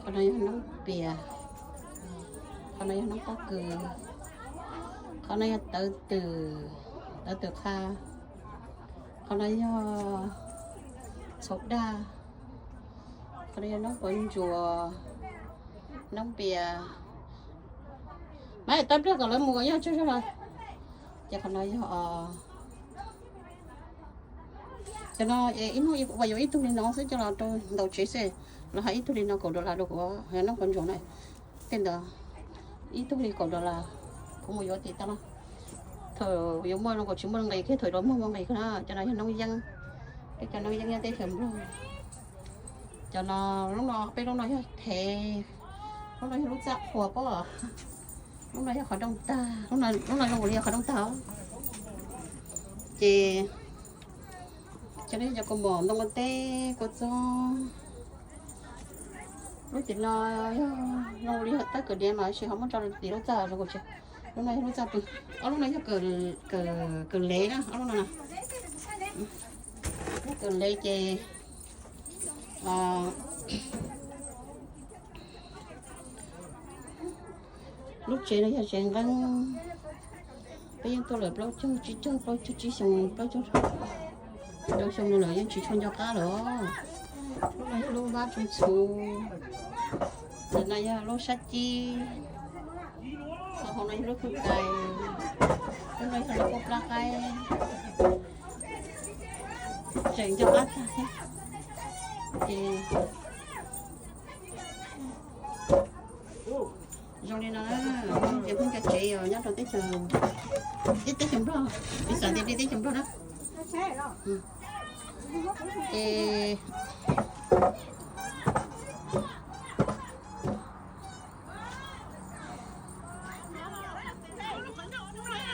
Qhov no yog noob pias, qhov no yog noob pob kws, qhov no yog tawv twm, tawv twm qha, qhov no yog txhaum daj, qhov no yog noob quav ntsuas, noob pias. Mas tab pliag kom lawv mus kom yog tsawg zog los. Ces qhov no yog, cov no ib hnub ua yuav ib tug li no xwb coj los rau ntaus tsev xwb, los hais ib tug li no kaum dollar rau kuv, noob quav ntsuas na. Tej ntawd ib tug li kaum dollar, kuv mus yuav tim tau no. Thaum yuav muaj zoo nkaus tsis muaj nqis kiag, thaum yuav muaj muaj nqis na. Cov no yog noob yeeb, peb cov noob yeeb nyob teb chaws Nplog. Cov no, lub no, peb lub no yog thev, lub no yog lub txaj qhua pob, lub no yog qhov rooj tag, lub no zoo li yog qhov rooj tag. Ces cov no yog cov kaus mom ntoo teb kua txob. Lub tim no yog zoo li yog tawb kawm diav mas tab sis ho muab tso tim lub txaj zoo nkaus tsis. Lub no yog lub txaj pw, ob lub no yog kawm lev na, ob lub no na. Lub kawm lev ces lub tsev no yog tsev nqeeb, peb yeej tuaj lawm plaub caug tsib caug, plaub caug tsib xyoo, plaub caug rau xyoo no lawm yeej tsis tshua nco qab lawm. Lub no yog lub vab tsuj txhuv, ntawm no yog lub sab cib, hauv no yog lub kub kais, lub no yog lub kub plab qaib, tseem nco qab tag thiab. Ces zoo li no, ces pheej cov tsev uas nyob rau teb chaws, teb chaws Nplog, piv xam tias li teb chaws Nplog na. Ces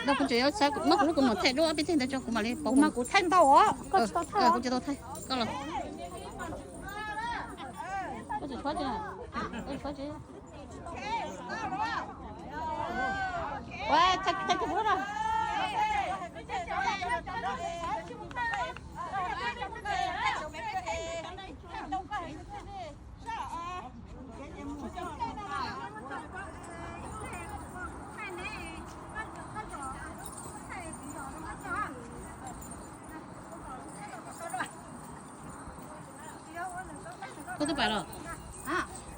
no kuv tseem yuav muab kuv lub kaus mom thaij duab ob peb teg ntawd tso kuv mam li pauv. Mas kuv thaij ntau os, koj tsis tau thaij, kuv tsis tau thaij koj los. Koj tsis tshuav tsev, koj tsis tshuav tsev. Phauj twb pais los?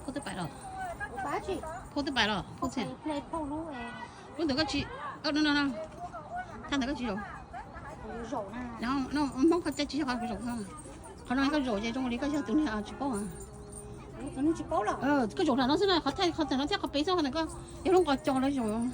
Phauj twb pais los? Phauj twb pais los? Phauj txhia? Lub ntawd koj tsis, thaj ntawd koj tsis zaum. Hmoob koj caij tsis yog qhov zaum, qhov no koj zaum ces zoo li koj yog tus niag tsis paub. Koj zaum nram no xwb na, qhov thaij qhov thaij no thiab qhov pem xwb, qhov ntawd koj yog lub nqos cos lawv zaum.